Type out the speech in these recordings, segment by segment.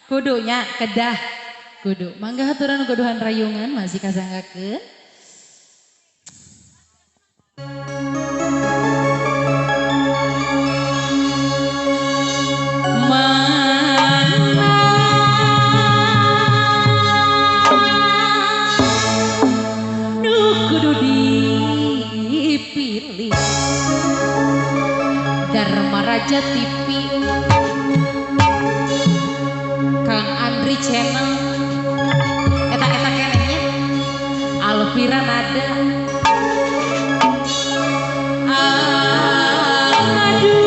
Kudunya kedah kudu. Mangga haturan kuduhan rayungan masih kasanggakeun. Mana nu kudu dipilih Dharma Raja TV Kang Andri Channel eta-eta kenehnya Alvira Nada. Aduh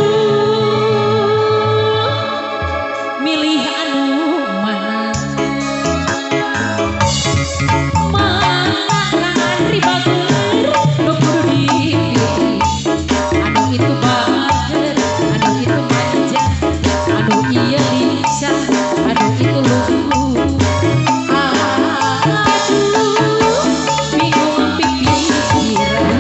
milih anu mana mana Kang Andri bager nu kudu dipilih anu itu bager anu itu manja anu ieu lincah anu itu lugu. Aduh bingung pikiran.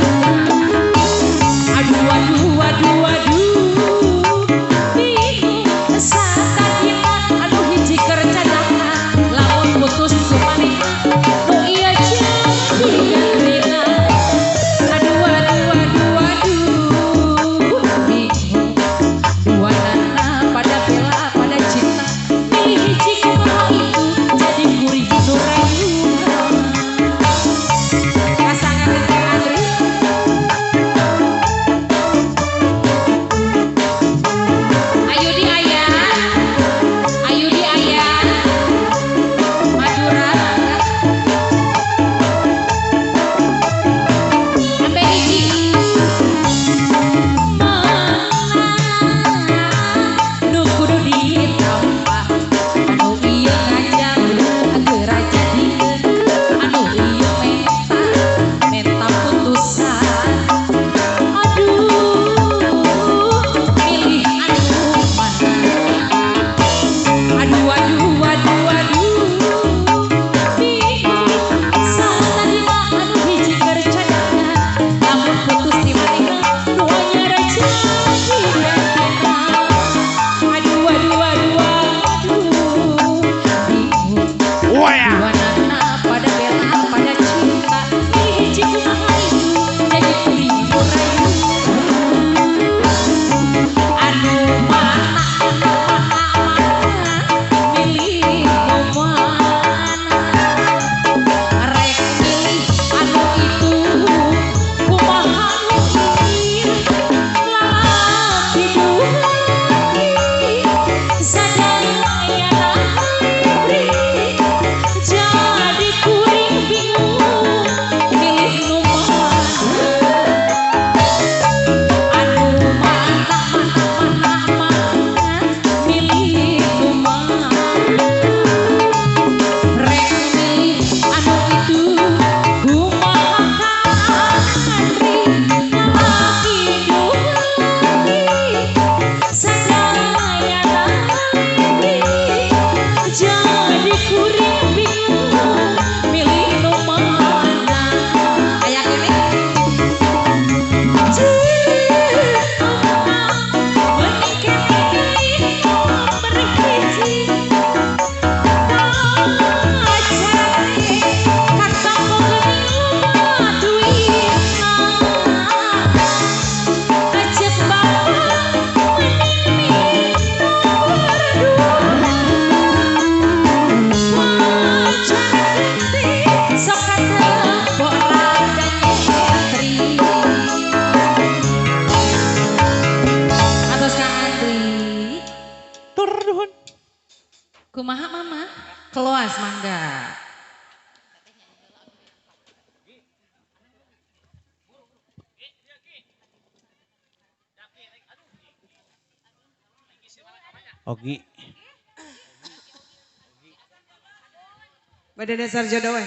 Aduh aduh aduh aduh bingung satadina anu hiji keur cadangan lamun putus kumanehna nu ieu jadi gantina. Aduh aduh aduh aduh bingung duanana pada bela pada cinta milih hiji kumaha itu jadi kuring nu rayungan. Kasangakeun Kang Andri. Ayu di ayah, ayu di ayah, Madura, mangga. Ambe hiji. Mana nu kudu ditampa anu ieu ngajak geura jadikeun anu ieu menta menta putusan. Aduh milih anu mana. Aduh aduh aduh aduh bingung satadina anu hiji keur cadangan lamun putus di manehna nu anyar jadi gantina. Aduh aduh aduh aduh bingung duanana pada bela pada cinta milih hiji kumaha itu jadi kuring nu rayungan. Anu mana mana mana milih nu mana rek milih anu itu kumaha nu ieu lalaki duhaki sadayana beri jadi kuring bingung milih nu mana. Anu mana mana mana mana milih nu mana rek milih anu itu kumaha Kang Andri lalaki duhaki sadayana beri jadi kuring bingung milih nu mana. Aya keneh. Mending keneh pilih nomor hiji pacarane katempo geuning loba duitna. Aceuk bapak mending milih nomor dua pacar gede sok katempo rada nyetri. Atos Kang Andri. Tur nuhun. Kumaha mama? Keloas mangga. Ogi. Pada dasar jodoh we.